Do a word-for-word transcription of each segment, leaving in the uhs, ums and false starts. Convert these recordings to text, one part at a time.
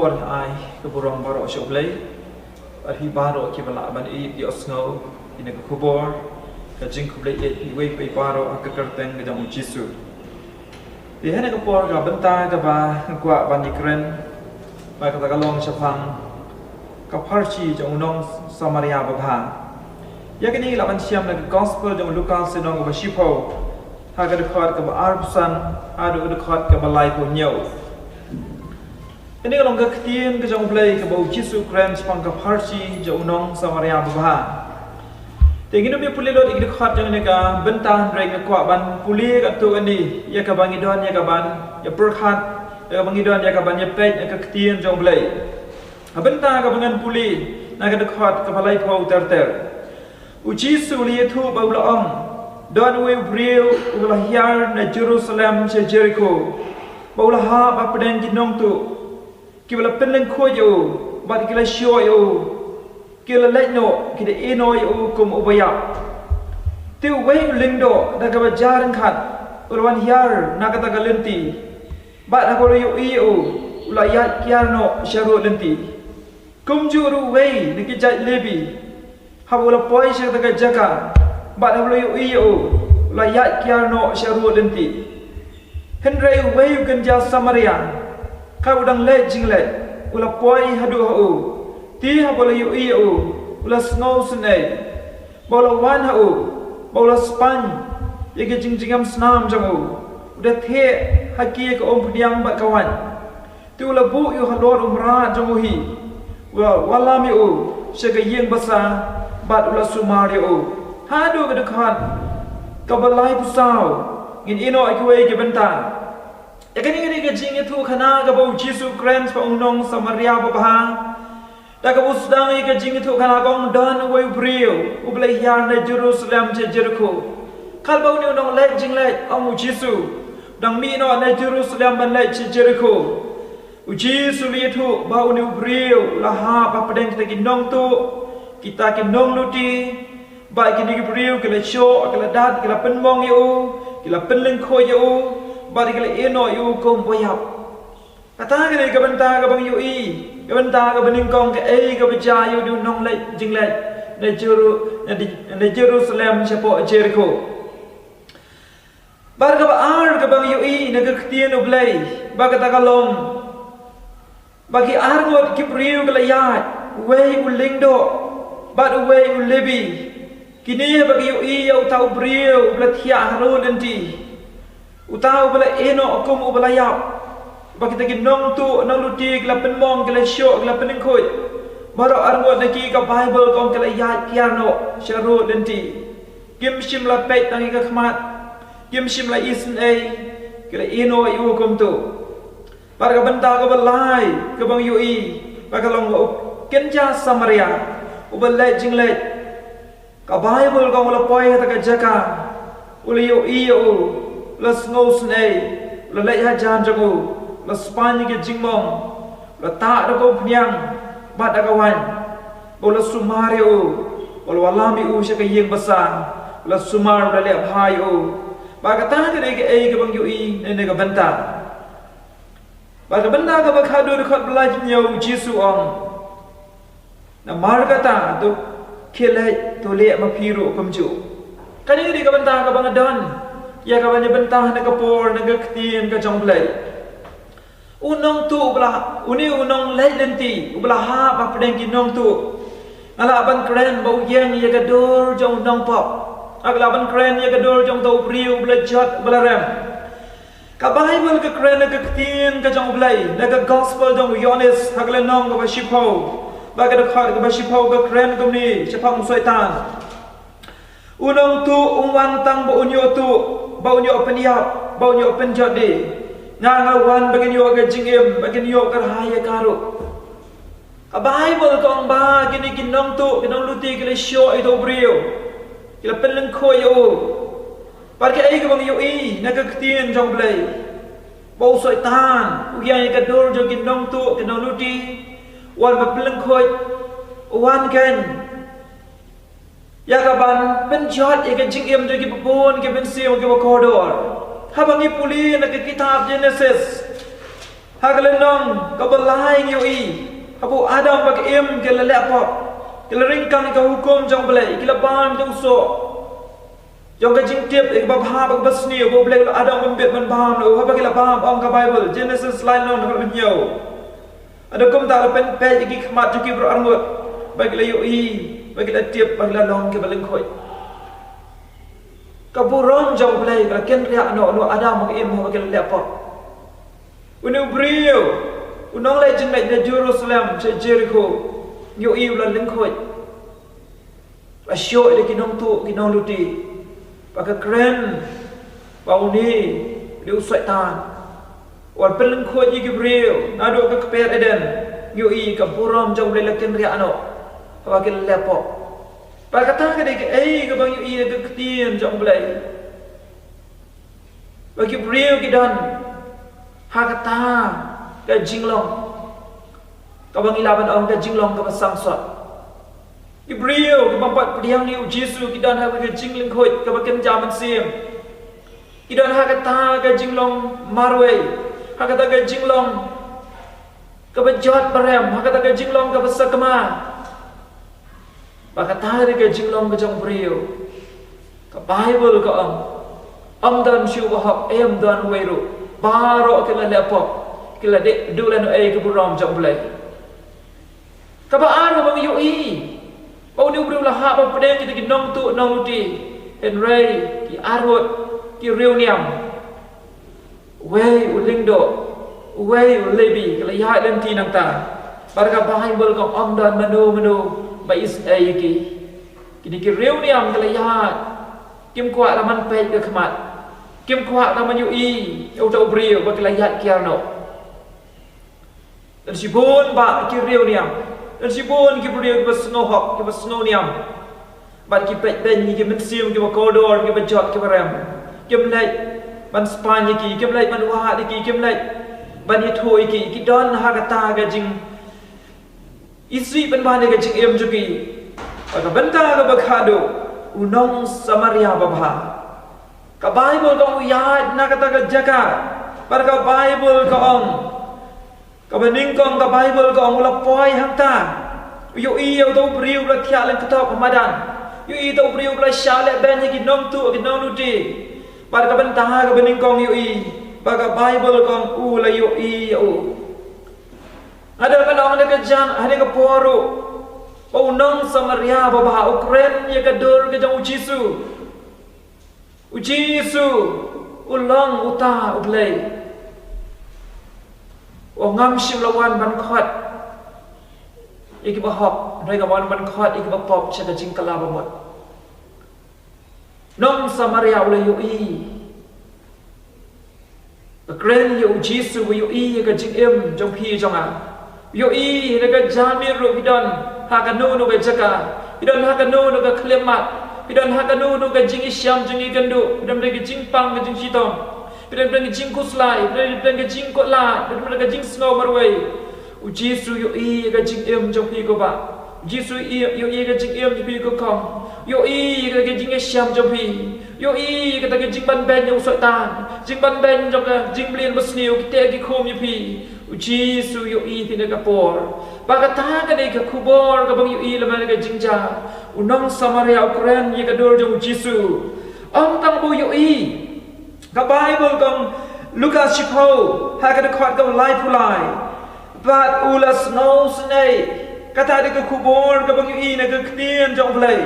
Por ai ka burom baroh sha U Blei. Bad hi baroh kiba lah ban ïohsngew ïa kane ka khubor, ka jingkhublei ïa phi wei phi baroh ha ka kyrteng ka jong U Jisu. Te ha kane ka por ka bynta kaba nga kwah ban ïakren, ba kata ka long shaphang ka pharshi jong u nong Samaria babha. Ïa kane lah ban shem na ka gospel jong u Lukas lynnong kaba shiphew, ha ka dkhot kaba arphew san haduh ka dkhot kaba laiphew hynñiew. Kane ka long ka ktien ka jong U Blei kaba U Jisu u kren shaphang ka pharshi jong u nong Samaria babha. Te ngin ym ïa pule lut ïa ki dkhot jong kane ka bynta, hynrei nga kwah ban pule katto katne ïa kaba ngi don ïa kaban ïa pyrkhat, ïa kaba ngi don ïa kaban ïa peit ïa ka ktien jong U Blei. Ka bynta kaba ngan pule na ka dkhot kaba laiphew ter ter. U Jisu u la ïathuh bad u la ong, don uwei u briew uba la hiar na Jerusalem sha Jerikho, bad u la hap hapdeng ki nongtuh kiba la pynlyngkhuid ïa u, bad ki la shoh ïa u, ki la leit noh, ki da ïeh noh ïa u kum uba ïap. Te uwei u lyngdoh da kaba jaryngkhat u la wan hiar na kata ka lynti, bad haba u la ïohi ïa u, u la ïaid kiar noh sha ruh lynti. Kumjuh ruh uwei na ki jait Lebi, haba u la poi sha kata ka jaka, bad haba u la ïohi ïa u, u la ïaid kiar noh sha ruh lynti. Hynrei uwei u kynja Samaria, katba u dang leit jingleit, u la poi haduh ha u. Te haba u la ïohi ïa u, u la sngewsynei, bad u la wan ha u, bad u la spaiñ ïa ka jingjngem snam jong u. U da theh ha ki ïa ka umphniang bad ka waiñ. Te u la buh ïa u halor u mrad jong u hi, u la wallam ïa u sha ka ïing basa, bad u la sumar ïa u. Haduh ka dkhot kaba laiphew saw. Ngin ïeh noh ïa kiwei ki bynta. Ïa kane ka dei ka jingïathuhkhana kaba U Jisu u kren shaphang u nong Samaria babha. Da kaba u sdang ïa ka jingïathuhkhana, ka ong, don uwei u briew uba la hiar na Jerusalem sha Jerikho. Katba une u nongleit jingleit, ong U Jisu, u dang mih noh na Jerusalem ban leit sha Jerikho. U Jisu u la ïathuh ba une u briew u la hap hapdeng kita ki nongtuh, kita ki nongluti, bad kine ki briew ki la shoh, ki la dat, ki la pynmong ïa u, ki la pynlyngkhuid ïa u, bad ki la ïeh noh ïa u kum uba ïap. Kata ka dei ka bynta kaba ngi ïohi, ka bynta kaba nyngkong, kaei kaba jia ïa une u nongleit jingleit na Jeru-, na di-, na Jerusalem shapoh Jerikho. Bad kaba ar kaba ngi ïohi na ka ktien U Blei, ba kata ka long ba ki arngut ki briew ki la ïaid, uwei u lyngdoh bad uwei u Lebi. Kine ba ki ïohi ïa uta u briew uba la thiah ha ruh lynti, uta uba la ïeh noh kum uba la ïap, ba kita ki nongtuh nongluti ki la pynmong, ki la shoh, ki la pynlyngkhuid. Baroh arngut na ki, ka Baibl ka ong, ki la ïaid kiar noh sha ruh lynti. Kim shym la peit tang ïa ka khmat, kim shym la isynei, ki la ïeh noh ïa u kumta. Bad ka bynta kaba lai kaba ngi ïohi, ba ka long ba u kynja Samaria uba leit jingleit, ka Baibl ka ong, u la poi ha kata ka jaka, u la ïohi ïa u, u la sngewsynei, u la leit hajan jong u, u la spaiñ ïa ka jingmong, u la tah da ka umphniang bad da ka waiñ, bad u la sumar ïa u, u la wallam ïa u sha ka ïing basa, u la sumar, u la leh bha ïa u. Bad kata ka dei kaei kaba ngi ïohi na kane ka bynta. Bad ka bynta kaba khatduh, dkhot ba laiphew hynñiew, U Jisu u ong, namar kata to khie leit, to leh ma phi ruh kumjuh. Kane ka dei ka bynta kaba nga don ïa kaban ïa bynta ha kane ka por na ka ktien ka jong U Blei. U nongtuh uba la, une u nongleit lynti uba la hap hapdeng ki nongtuh, nga lah ban kren ba u ïeng ïa ka dur jong u nongpop. Nga lah ban kren ïa ka dur jong uta u briew uba la jot, uba la rem. Ka Baibl ka kren na ka ktien ka jong U Blei, na ka Gospel jong u Ïoannis, ha ka lynnong kaba shiphew, bad ka dkhot kaba shiphew, ka kren kumne shaphang u Soitan. U nongtuh um wan tang ba un ïoh tuh, ba un ïoh pynïap, ba un ïoh pynjot de. Nga, nga wan ba kin ïoh ka jingim, ba kin ïoh kyrhai ïa ka ruh. Ka Baibl ka ong ba kine ki nongtuh, ki nongluti ki la shoh ïa uta u briew, ki la pynlyngkhuid ïa u. Bad kaei kaba ngi ïohi na ka ktien jong U Blei, ba u Soitan u ïeng ïa ka dur jong ki nongtuh, ki nongluti, u wan ba pynlyngkhuid, u wan kein ïa kaban pynjot ïa ka jingim jong kiba bun, ki mynsiem kiba kordor. Haba ngi pule na ka kitab Jenesis, Ha ka lynnong kaba lai ngi ïohi, haba u Adam bad ka Im ki la leh pop, ki la ring kang ïa ka hukum jong U Blei, ki la bam ïa u soh jong ka jingtip ïa kaba bha bad kaba sniew ba U Blei u la adoh ban bit ban bam noh. Haba ki la bam, ong ka Baibl, Jenesis lai lynnong dkhot hynñiew, haduh kumta la pynpeit ïa ki khmat jong ki baroh arngut, bad ki la ïohi, bad ki la tip, bad ki la long kiba lyngkhuid. Ka burom jong U Blei ka la kynriah noh na u Adam bad ka Im haba ki la leh pop. Une u briew, u nongleit jingleit na Jerusalem sha Jerikho, ngi ïohi u la lyngkhuid, la shoh ïa ki nongtuh ki nongluti. Bad ka kren ba une u dei u Soitan, u wan pynlyngkhuid ïa ki briew naduh ka kper Eden. Ngi ïohi ka burom jong U Blei la kynriah noh haba ki la leh pop. Bad kata ka dei kaei kaba ngi ïohi ha ka Ktien jong U Blei, ba ki briew ki don ha kata ka jinglong kaba ngi lah ban ong ka jinglong kaba sangsot. Ki briew kiba ym pat pdiang ïa u Jisu ki don ha ka jinglyngkhuid kaba kynja mynsiem. Ki don ha kata ka jinglong marwei, ha kata ka jinglong kaba jot ba rem, ha kata ka jinglong kaba sakma. Bad kata ka dei ka jinglong ka jong u briew. Ka Baibl ka ong, ym don shuh uba hok, ym don uwei ruh. Baroh ki la leh pop, ki la dei duh lehnohei ka burom jong U Blei. Kaba ar kaba ngi ïohi, ba une u briew u la hap ban pdiang kita ki nongtuh nongluti, hynrei ki arngut ki riewniam. Uwei u lyngdoh, uwei u Lebi, ki la ïaid lynti nangta. Bad ka Baibl ka ong ym don mano mano ba isynei ïa ki. Kine ki riewniam ki la ïaid, kim kwah tang ban peit ka khmat, kim kwah tang ban ïohi ïa uta u briew, bad ki la ïaid kiar noh. Don shibun bah ki riewniam, don shibun ki briew kiba sngewhok, kiba sngewniam, bad ki peit beiñ ïa ki mynsiem kiba kordor, kiba jot, kiba rem. Kim leit ban spaiñ ïa ki, kim leit ban wad ïa ki, kim leit ban ïathuh ïa ki. Ki don ha kata ka jingisih pynban ïa ka jingim jong ki. Bad ka bynta kaba khatduh, u nong Samaria babha, ka Baibl ka ong u ïaid na kata ka jaka. Bad ka Baibl ka ong, kaba nyngkong ka Baibl ka ong u la poi hangta. U ïohi ïa uta u briew uba la thiah lyngkotop ha madan. U ïohi uta u briew uba la shah leh beiñ ïa ki nongtuh ki nongluti. Bad ka bynta kaba nyngkong u ïohi, bad ka Baibl ka ong u la ïohi ïa u. Nga dei ban ong ha kane ka jan, ha kane ka por ruh, ba u nong Samaria babha u kren ïa ka dur ka jong u Jisu. U Jisu u long uta U Blei uba ngam shym la wan ban khot ïa kiba hok, hynrei ka wan ban khot ïa kiba pop sha ka jingkylla bamut. Nong Samaria u la ïohi, ka kren ïa u Jisu, u ïohi ïa ka jingim jong phi jong nga. U ïohi ha ka janmiet ruh phi don ha kano kano ka jaka, phi don ha kano kano ka khyllipmat, phi don ha kano kano ka jingïashem jingïakynduh, phi don ha ka jingpang ka jingshitom, phi don ha ka jingkhuslai, phi don ha ka jingkhuslai, phi don ha ka jingsngew marwei. U Jisu u ïohi ïa ka jingim jong phi ko bah. U Jisu u ïohi ïa ka jingim jong phi ko kong. U ïohi ïa ka jingïashem jong phi. U ïohi ïa kata ka jingbanbeiñ jong u Soitan, jingbanbeiñ jong ka jingmlien basniew, kita ki khum ïa phi. U Jisu u ïohi ïa phi ha kane ka por. Bad kata ka dei ka khubor kaba ngi ïohi lem ha kane ka jingjia. U nong Samaria u kren ïa ka dur jong u Jisu. Ym tang ba u ïohi. Ka Baibl ka ong, Lukas shiphew, ha ka dkhot kaba laiphew lai. Bad u la sngewsynei. Kata dei ka khubor kaba ngi ïohi na ka ktien jong U Blei.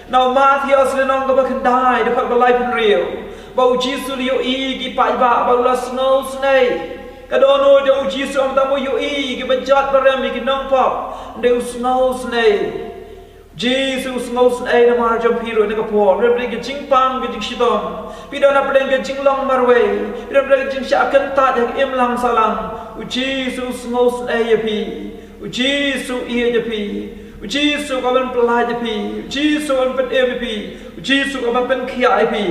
Na u Mathaios lynnong kaba khyndai, dkhot ba laiphew hynriew, ba u Jisu u la ïohi ïa ki paidbah bad u la sngewsynei. Ka dohnud jong u Jisu ym tang ba u ïohi ïa kiba jot ba rem, ïa ki nongpop, hynrei u sngewsynei. Jisu u sngewsynei namar jong phi ruh ha kane ka por. Hynrei pdeng ka jingpang ka jingshitom, phi don hapdeng ka jinglong marwei, phi don hapdeng ka jingshah kyntait ha ka imlang sahlang, u Jisu u sngewsynei ïa phi. U Jisu u ïeit ïa phi. U Jisu u kwah ban pyllait ïa phi. U Jisu u kwah ban pynim ïa phi. U Jisu u kwah ban pynkhiah ïa phi.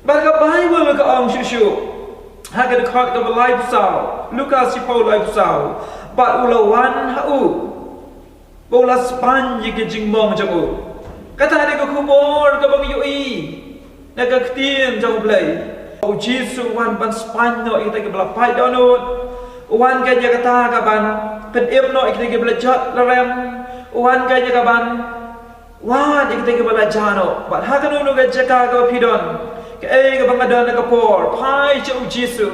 Bad ka Baibl ka ong shuh shuh ha ka dkhot kaba laiphew saw, Lukas shiphew laiphew saw, bad u la wan ha u, bad u la spaiñ ïa ka jingmong jong u. Kata dei ka khubor kaba ngi ïohi na ka ktien jong U Blei. U Jisu u wan ban spaiñ noh ïa kita kiba la paid dohnud. U wan kein ïa kata ka ban pynim noh ïa kita kiba la jot la rem. U wan kein ïa ka ban wad ïa kita kiba la jah noh. Bad ha kano kano ka jaka kaba phi don, kaei kaba nga don ha ka por, phai sha u Jisu.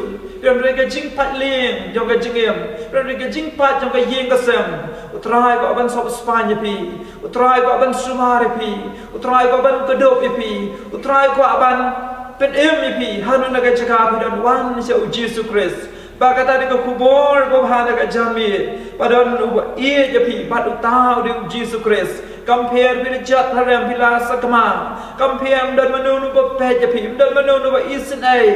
Hynrei ka jingpait lieng jong ka jingim, hynrei ka jingpait jong ka ïing ka sem, U Trai u kwah ban sop spaiñ ïa phi. U Trai u kwah ban sumar ïa phi. U Trai u kwah ban kdup ïa phi. U Trai u kwah ban pynim ïa phi. Ha kano kano ka jaka phi don, wan sha u Jisu Khrist. Ba kata dei ka khubor babha na ka janmiet. Ba don uba ïeit ïa phi, bad uta u dei u Jisu Khrist. Kam pher phi la jot la rem, phi la sakma. Kam pher ym don mano mano ba peit ïa phi, ym don mano mano ba isynei.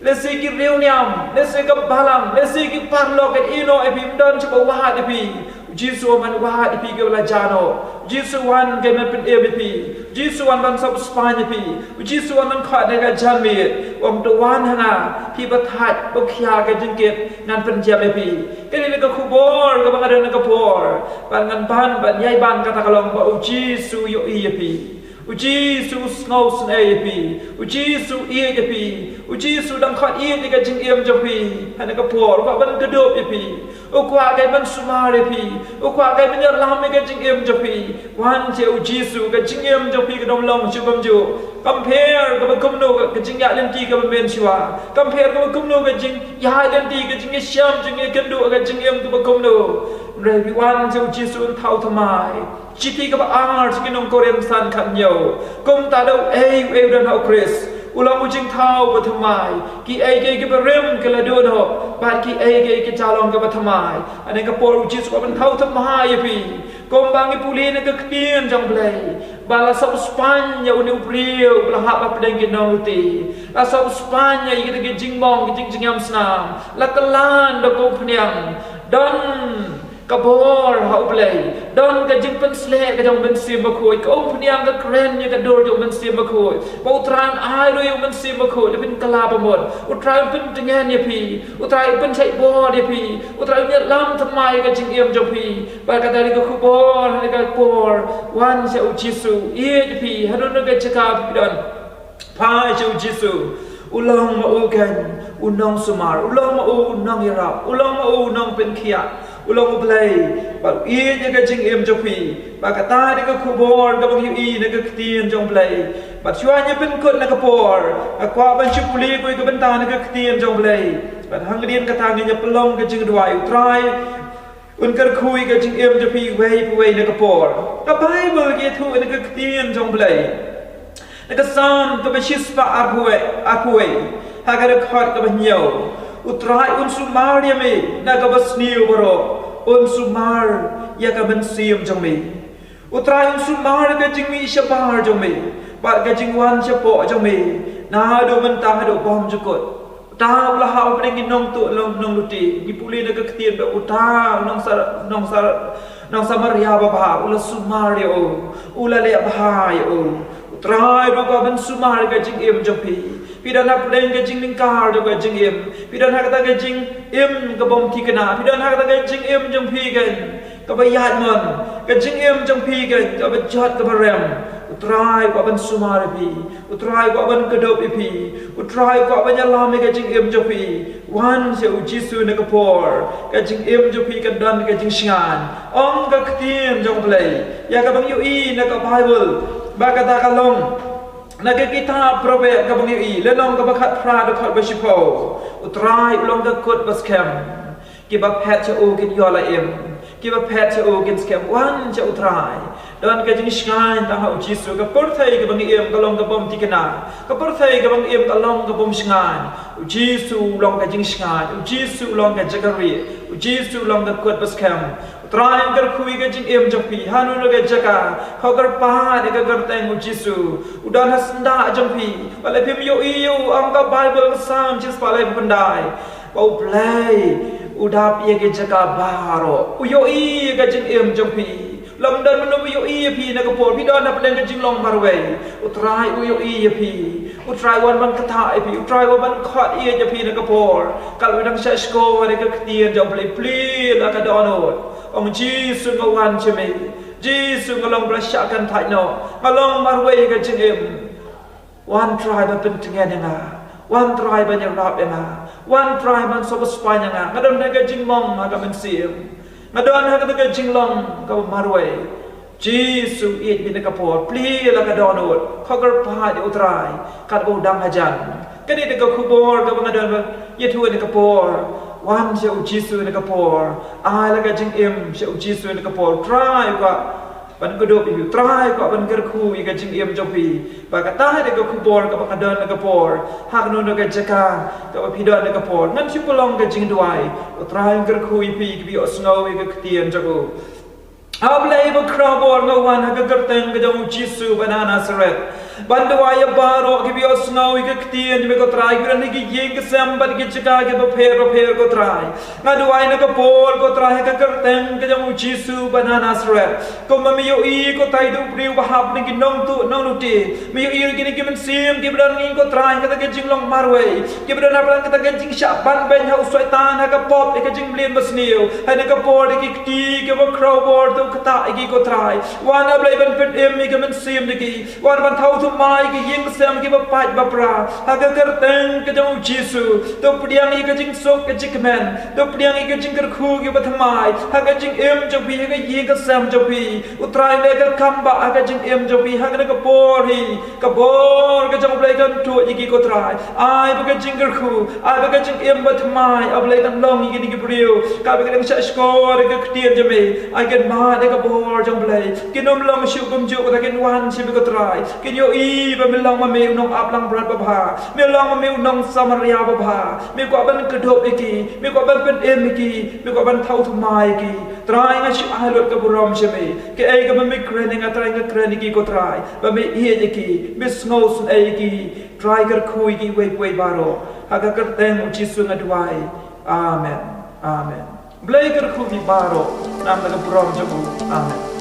Lehse ki riewniam, lehse ka balang, lehse ki paralok kin ïeh noh ïa phi, ym don shuh ba wad ïa phi. U Jisu u wan wad ïa phi kiba la jah noh. U Jisu u wan kein ban pynim ïa phi. U Jisu u wan ban sop spaiñ ïa phi. U Jisu u wan ban khot na ka janmiet. U ong, to wan ha nga, phi ba thait ba khia ka jingkit, ngan pynjem ïa phi. Kane ka dei ka khubor kaba nga don ha ka por. Bad ngan ban, ban ïai ban kata ka long ba u Jisu u ïohi ïa phi. U Jisu u sngewsynei ïa phi. U Jisu u ïeit ïa phi. U Jisu u dang khot ïeit ïa ka jingim jong phi ha kane ka por. U kwah ban kdup ïa phi. U kwah kein ban sumar ïa phi. U kwah kein ban ïalam ïa ka jingim jong phi. Wan sha u Jisu, ka jingim jong phi kan ym long shuh kumjuh. Kam pher kaba kumno ka, ka jingïaid lynti kaba mynshwa. Kam pher kaba kumno ka jingïaid lynti, ka jingïashem, jingïakynduh, ka jingim kaba kumno. Hynrei phi wan sha u Jisu, un thaw thymmai. Shithi kaba ar sha ki nong Korinth san khathynñiew. Kumta da uei uei u don ha u Khrist, u long u jingthaw ba thymmai. Kiei kiei kiba rim ki la duh noh, bad kiei kiei ki la long kiba thymmai. Ha kane ka por u Jisu u kwah ban thaw thymmai ïa phi. Kumba ngi pule na ka ktien jong U Blei, ba la sop spaiñ ïa une u briew ba la hap hapdeng ki nongluti. La sop spaiñ ïa kita ki jingmong, ki jingjngem snam. La kylla da ka umphniang. Don ka bor ha U Blei. Don ka jingpynsleh ka jong U Mynsiem Bakhuid. Ka umphniang ka kren ïa ka dur jong U Mynsiem Bakhuid. Ba U Trai un ai ruh ïa U Mynsiem Bakhuid, da pynkylla ba mut. U Trai un pyntngen ïa phi. U Trai un pynshait bor ïa phi. U Trai un ïalam thymmai ïa ka jingim jong phi. Bad kata dei ka khubor ha kane ka por. Wan sha u Jisu. Ïeit ïa phi. Ha kano kano ka jaka phi don, phai sha u Jisu. U long ma u kein u nongsumar, u long ma u u nongïarap, u long ma u u nongpynkhiah, u long U Blei. Bad u ïeit ïa ka jingim jong phi. Bad kata dei ka khubor kaba ngi ïohi na ka ktien jong U Blei. Bad shuwa ngi pynkut na ka por, nga kwah ban shu pule kawei ka bynta na ka ktien jong U Blei. Bad hadien kata ngin ïa pynlong ka jingduwai. U Trai un kyrkhu ïa ka jingim jong phi iwei pa iwei na ka por. Ka Baibl ka ïathuh na ka ktien jong U Blei, na ka Salm kaba shispah arphew, arphew, ha ka dkhot kaba hynñiew. U Trai un sumar ïa me na kaba sniew baroh, un sumar ïa ka mynsiem jong me. U Trai un sumar ïa ka jingmih shabar jong me bad ka jingwan shapoh jong me, naduh mynta haduh bymjukut. Uta u la hap hapdeng ki nongtuh, long, nongluti. Ngi pule na ka ktien ba uta u nongsar, nongsar, nongsamaria babha u la sumar ïa u, u la leh bha ïa u. U Trai ruh u kwah ban sumar ïa ka jingim jong phi. Phi don hapdeng ka jinglyngkar jong ka jingim. Phi don ha kata ka jingim ka bym thikna. Phi don ha kata ka jingim jong phi kein kaba ïaid mon, ka jingim jong phi kein kaba jot kaba rem. U Trai u kwah ban sumar ïa phi. U Trai u kwah ban kdup ïa phi. U Trai u kwah ban ïalam ïa ka jingim jong phi. Wan sha u Jisu na ka por. Ka jingim jong phi kan don ka jingshngaiñ. Ong ka ktien jong U Blei ïa kaba ngi ïohi na ka Baibl, ba kata ka long na ka kitab Proverb kaba ngi ïohi, lynnong kaba khatphra, dkhot ba shiphew. U Trai u long ka kut ba skhem. Kiba phet sha u kin ïoh la im. Kiba phet sha u kin skhem. Wan sha U Trai. Don ka jingshngaiñ tang ha u Jisu. Ka pyrthei kaba ngi im ka long ka bym thikna. Ka pyrthei kaba ngi im ka long ka bym shngaiñ. U Jisu u long ka jingshngaiñ. U Jisu u long ka jaka rieh. U Jisu u long ka kut ba skhem. U Trai un kyrkhu ïa ka jingim jong phi. Ha kano kano ka jaka, kyrpad ïa ka kyrteng u Jisu. U don ha syndah jong phi. Balei phim ïohi ïa u? Ong ka Baibl, ka Salm shispah laiphew khyndai, ba U Blei u dap ïa ka jaka baroh. U ïohi ïa ka jingim jong phi. Lym don mano ba ïohi ïa phi na ka por phi don hapdeng ka jinglong marwei. U Trai u ïohi ïa phi. U Trai u wan ban ktah ïa phi. U Trai u wan ban khot ïa phi na ka por. Katba phi dang shah shkor ïa ka ktien jong U Blei, plie la ka dohnud. Ong, Jisu, nga wan sha me. Jisu, nga long ba la shah kynthait noh. Nga long marwei ïa ka jingim. Wan Trai ban pyntngen ïa nga. Wan Trai ban ïarap ïa nga. Wan Trai ban sngewspain ïa nga. Nga don ha ka jingmong ha ka mynsiem. Nga don ha ka jinglong kaba marwei. Jisu, ïeit bha ïa kane ka por. Plie la ka dohnud. Kyrpad ïa u Trai. Katba u dang hajan. Kane ka khubor kaba nga don ban ïathuh ïa kane ka por. Wan sha u Jisu ïa kane ka por. Ai la ka jingim sha u Jisu ïa kane ka por. Trai u kwah ban kdup ïa phi. Trai u kwah ban kyrkhu ïa ka jingim jong phi. Bad kata ka dei ka khubor kaba nga don ïa kane ka por. Ha kano kano ka jaka kaba phi don ïa kane ka por. Ngan shu pynlong ka jingduwai. U Trai un kyrkhu ïa phi, ïa phi ba ïohsngew ïa ka ktien jong u. A Blei bakhraw bor, nga wan ha ka kyrteng ka jong u Jisu ba na Nasareth. Ban duwai ïa baroh kiba ïohsngew ïa ka ktien jong me ko Trai, kiba don ha ki ïing ki sem bad ki jaka kiba pher bapher ko Trai. Nga duwai ïa kane ka por ko Trai ha ka kyrteng ka jong u Jisu ba na Nasareth. Kumba me ïohi ko Trai, u briew ba hap na ki nongtuh nonglute. Me ïohi ruh kine ki mynsiem kiba don ha ïing ko Trai, kata ka jinglong marwei. Kiba don ha pdeng kata ka jingshah banbeiñ ha u Soitan, ha ka pop, ha ka jingmlien basniew. Ha kane ka por da ki kti kiba khraw bor, to ktah ïa ki ko Trai. Wan A Blei ban pynim ïa ka mynsiem jong ki. Wan ban thaw thymmai ïa ki ïing sem kiba pait ba pra. Ha ka kyrteng ka jong u Jisu. To pdiang ïa ka jingsuk ka jingkmen. To pdiang ïa ka jingkyrkhu kiba thymmai. Ha ka jingim jong phi, ha ka ïing ka sem jong phi. U Trai leh ka kam ba ha ka jingim jong phi. Ha kane ka por hi. Ka bor ka jong U Blei kan tuh ïa ki ko Trai. Ai ba ka jingkyrkhu, ai ba ka jingim ba thymmai, A Blei kan long ïa kine ki briew. Ka ba ki dang shah shkor ïa ka ktien jong me. Ai kin mad ïa ka bor jong U Blei. Kin ym long shuh kumjuh, ka kin wan sha me ko Trai. Kin ïohi ba me long ma me u nongap langbrot babha. Me long ma me u nong Samaria babha. Me kwah ban kdup ïa ki. Me kwah ban pynim ïa ki. Me kwah ban thaw thymmai ïa ki. Trai nga shu ai lut ka burom sha me. Kaei kaba me kren ïa nga Trai nga kren ïa ki ko Trai. Ba me ïeit ïa ki. Me sngewsynei ïa ki. Trai kyrkhu ïa ki uwei pa uwei baroh. Ha ka kyrteng u Jisu nga duwai. Amen. Amen. Blei kyrkhu ïa phi baroh. Namar ka burom jong u. Amen.